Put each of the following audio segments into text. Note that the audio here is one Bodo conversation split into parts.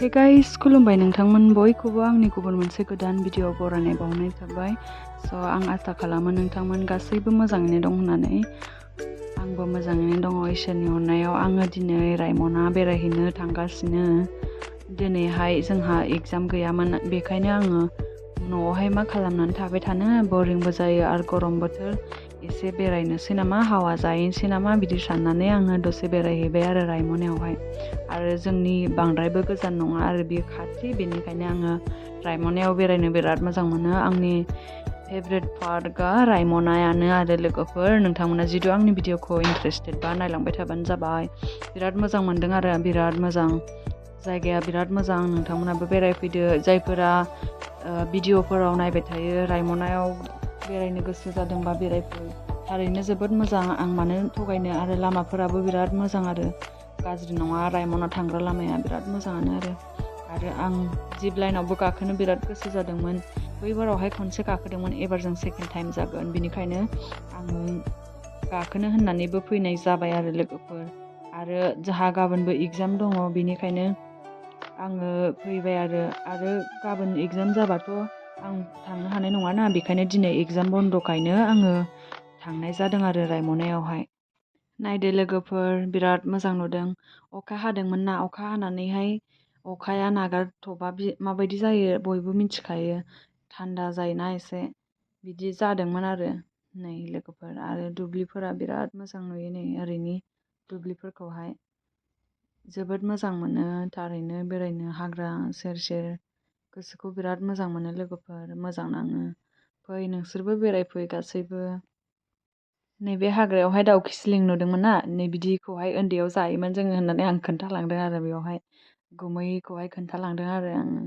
अके गाइस खुलुमबाय नोंथांमोन बयखौबो आंनि गुबुन मोनसे गोदान भिडिअ बरायनाय बावनाय थाबाय स' आं आसा खालामो नोंथांमोन गासैबो मोजाङैनो दं होननानै आंबो मोजाङैनो दङ इसोरनि अननायाव आङो दिनै रायमना बेरायहैनो थांगासिनो दिनैहाय जोंहा एग्जाम गैयामोन बेखायनो आङो न'आवहाय मा खालामनानै थाबाय थानो बरिंबो जायो आरो गरम बोथोर एसे बेरायनोसै नामा हावा जाहैनोसै नामा बिदि साननानै आङो दसे बेरायहैबाय आरो रायमनायावहाय आरो जोंनि बांद्रायबो गोजान नङा आरो बेयो खाथि बेनिखायनो आङो रायमनायाव बेरायनो बिराद मोजां मोनो आंनि फेभरेट पार्कआ रायमनायानो आरो लोगोफोर नोंथांमोना जितु आंनि भिडिअखौ इन्टारेस्टेड बा नायलांबाय थाबानो जाबाय बिराद मोजां मोनदों आरो बिराद मोजां जायगाया बिराद मोजां नोंथांमोनाबो बेरायफैदो जायफोरा भिडिअफोराव नायबाय थायो रायमनायाव बेरायनो गोसो जादोंबा बेरायफै थारैनो जोबोद मोजां आं मानो थगायनो आरो लामाफोराबो बिराद मोजां आरो गाज्रि नङा रायमना थांग्रा लामाया बिराद मोजाङानो आरो आं जिप लाइनावबो गाखोनो बिराद गोसो जादोंमोन बैबारावहाय खनसे गाखोदोंमोन एबारजों सेकेन्ड टाइम जागोन बेनिखायनो आङो गाखोनो होननानैबो फैनाय जाबाय आरो लोगोफोर आरो जोंहा गाबोनबो एग्जाम दङ बेनिखायनो आङो फैबाय आरो गाबोन एग्जाम जाबाथ' आं थांनो हानाय नङाना बेखायनो दिनै एग्जाम बन्द'खायनो आङो थांनाय जादों आरो रायमनायावहाय नायदो लोगोफोर बिराद मोजां नुदों अखा हादोंमोन ना अखा हानानैहाय अखाया नागारथ'बा माबायदि जायो बयबो मिथिखायो थान्दा जायोना एसे बिदि जादोंमोन आरो नै लोगोफोर आरो दुब्लिफोरा बिराद मोजां नुयो नै ओरैनि दुब्लिफोरखौहाय जोबोद मोजां मोनो थारैनो बेरायनो हाग्रा सेर सेर गोसोखौ बिराद मोजां मोनो लोगोफोर मोजां नाङो फै नोंसोरबो बेरायफै गासैबो नैबे हाग्रायावहाय दाउखि सिलिं नुदोंमोन ना नै बिदिखौहाय उन्दैयाव जायोमोन जोङो होननानै आं खोन्थालांदों आरो बेवहाय गुमैखौहाय खोन्थालांदों आरो आङो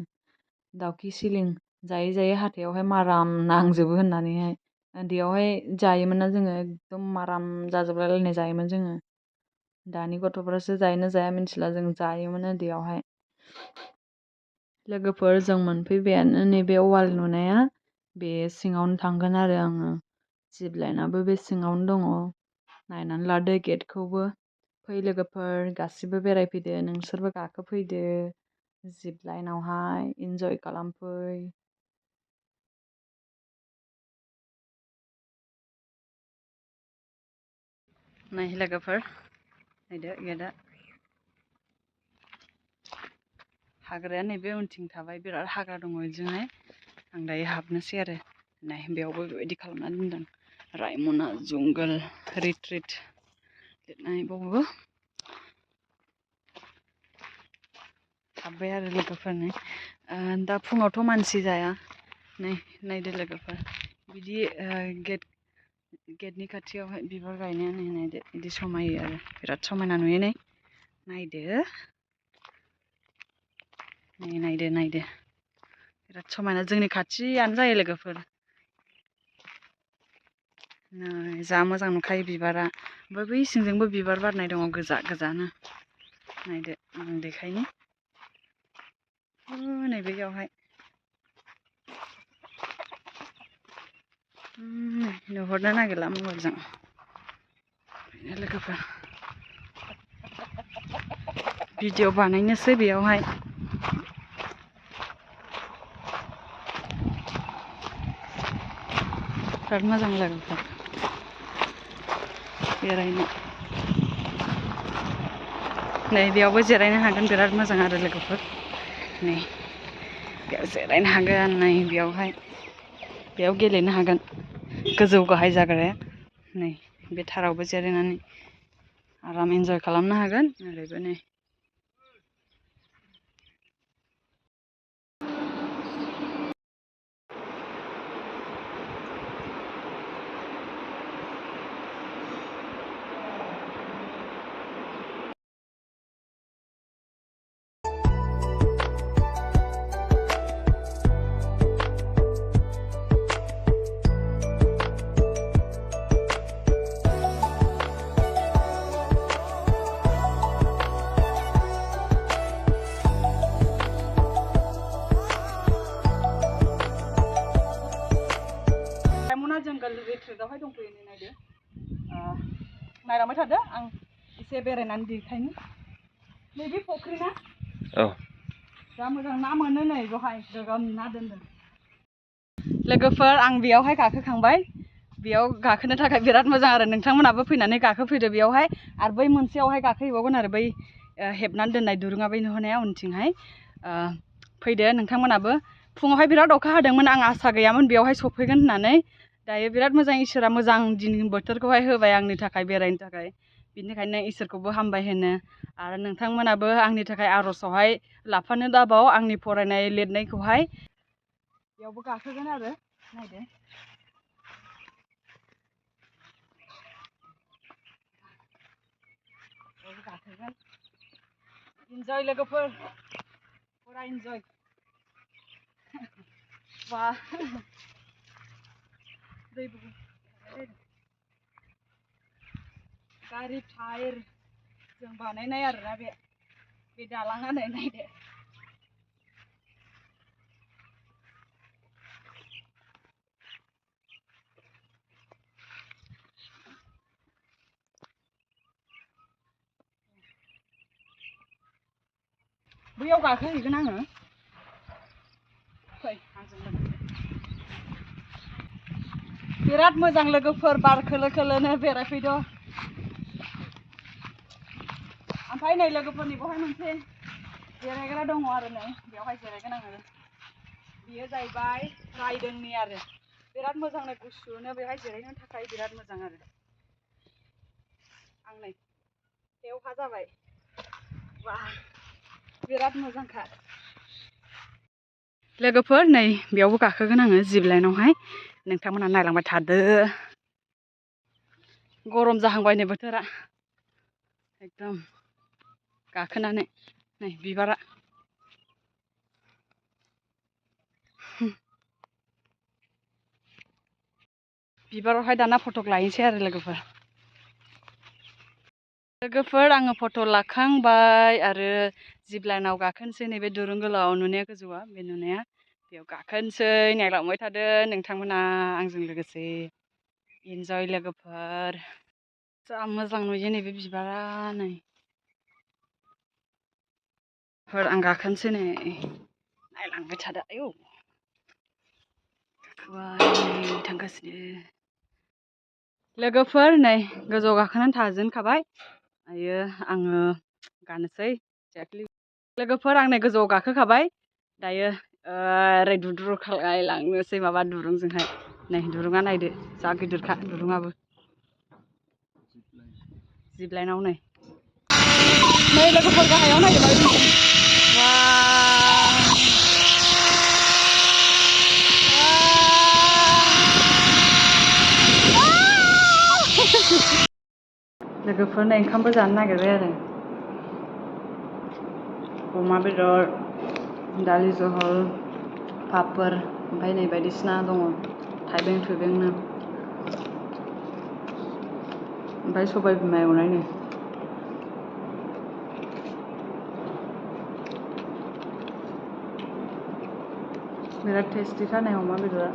दाउखि सिलिं जायै जायै हाथायावहाय माराम नांजोबो होननानैहाय उन्दैयावहाय जायोमोन ना जोङो एकदम माराम जाजोबलायलायनाय जायोमोन जोङो दानि गथ'फ्रासो जायोना जाया मिथिला जों जायोमोन उन्दैयावहाय लोगोफोर जों मोनफैबायानो नैबे वाल नुनाया बे सिङावनो थांगोन आरो आङो जिप लाइनाबो बे सिङावनो दङ नायनानै लादो गेटखौबो फै लोगोफोर गासिबो बेरायफैदो नोंसोरबो गाखोफैदो जिप लाइनावहाय इन्जय खालामफै नाय लोगोफोर नायदो गेटआ हाग्राया नैबे उनथिं थाबाय बिराद हाग्रा दङ बिजोंहाय आं दायो हाबनोसै आरो नाय बेयावबो बेबायदि खालामना दोनदों रायमना जंगल रिट्रिट लिरनाय बावबो हाबबाय आरो लोगोफोरनि दा फुङावथ' मानसि जाया नायदो लोगोफोर बिदि गेटनि खाथियावहाय बिबार गायनायानो नायदो बिदि समायो आरो बिराद समायना नुयो नायदो नायदो बिराद समायना जोंनि खाथियानो जायो लोगोफोर नै जा मोजां नुखायो बिबारा ओमफ्राय बै सिंजोंबो बिबार बारनाय दङ गोजा गोजानो नायदो आं देखायनि नैबेयावहाय नुहुरनो नागिरला मबाइलजों लोगोफोर भिडिअ बानायनोसै बेयावहाय बिराद मोजां लोगोफोर बेरायनो नै बेयावबो जिरायनो हागोन बिराद मोजां आरो लोगोफोर नै बेयाव जिरायनो हागोन नै बेयाव गेलेनो हागोन गोजौ गाहाय जाग्राया नै बे थारावबो जिरायनानै आराम इन्जय खालामनो हागोन ओरैबो नै जंगल रिट्रिटआवहाय दंफैयो नायदो नायलांबाय थादो आं एसे बेरायनानै देखायनि नैबे फुख्रि ना जा मोजां ना मोनो नै बेवहाय गोगोम ना दोनदों लोगोफोर आं बेयावहाय गाखोखांबाय बेयाव गाखोनो थाखाय बिराद मोजां आरो नोंथांमोनाबो फैनानै गाखोफैदो बेयावहाय आरो बै मोनसेयावहाय गाखोहैबावगोन आरो बै हेबनानै दोननाय दुरुङा बै नुहोनाया उनथिंहाय फैदो नोंथांमोनाबो फुङावहाय बिराद अखा हादोंमोन आं आसा गैयामोन बेयावहाय सफैगोन होननानै दायो बिराद मोजां इसोरा मोजां दिन बोथोरखौहाय होबाय आंनि थाखाय बेरायनो थाखाय बिनिखायनो इसोरखौबो हामबाय होनो आरो नोंथांमोनाबो आंनि थाखाय आर'जावहाय लाफानो दाबाव आंनि फरायनाय लिरनायखौहाय बेयावबो गाखोगोन आरो नायदो बेयावबो गाखोगोन इन्जय लोगोफोर फुरा इन्जय बा दैबो गारि टायार जों बानायनाय आरोना बे दालाङा नै नायदो बैयाव गाखोहैगोन आङो फै आंजों लोगोसे बिराद मोजां लोगोफोर बार खोलो खोलोनो बेरायफैद' ओमफ्राय नै लोगोफोरनि बेवहाय मोनसे जिरायग्रा दङ आरो नै बेवहाय जिरायगोन आङो बेयो जाहैबाय रायदोंनि आरो बिराद मोजां नै गुसुनो बेवहाय जिरायनो थाखाय बिराद मोजां आरो आं नै बेवहा जाबाय बा बिराद मोजांखा लोगोफोर नै बेयावबो गाखोगोन आङो जिप लाइनावहाय नोंथांमोना नायलांबाय थादो गरम जाहांबाय नै बोथोरा एकदम गाखोनानै नै बिबारा बिबारावहाय दाना फटक लायनोसै आरो लोगोफोर आङो फट' लाखांबाय आरो जिप लाइनाव गाखोनोसै नैबे दुरुं गोलाव नुनाया गोजौआ बे नुनाया बेयाव गाखोनोसै नायलांबाय थादो नोंथांमोना आंजों लोगोसे इन्जय लोगोफोर जा मोजां नुयो नैबे बिबारा नै आं गाखोनोसै नै नायलांबाय थादो आयौ गाखोबाय थांगासिनो लोगोफोर नै गोजौआव गाखोनानै थाजोबखाबाय दायो आङो गानोसै लोगोफोर आं नै गोजौआव गाखोखाबाय दायो ओरै दुद्रु खालायलांनोसै माबा दुरुंजोंहाय नै दुरुङा नायदो जा गिदिरखा दुरुङाबो जिप लाइनाव नै लोगोफोर गाहायाव नायदो माबायदि लोगोफोर नै ओंखामबो जानो नागिरबाय आरो अमा बेदर दालि जहल पापर ओमफ्राय नै बायदिसिना दङ थाइबें थुइबेंनो ओमफ्राय सबाय बिमा एवनाय नै बिराद टेस्टिखा नै अमा बेदरा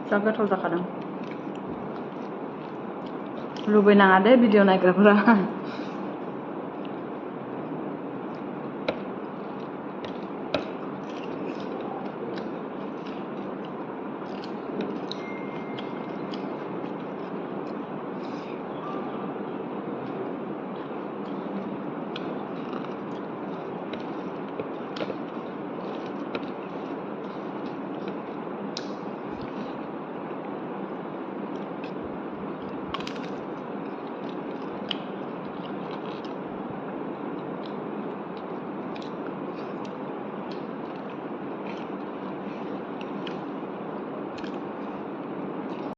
जा गोथाव जाखादों लुबैनाङा दे भिडिअ नायग्राफोरा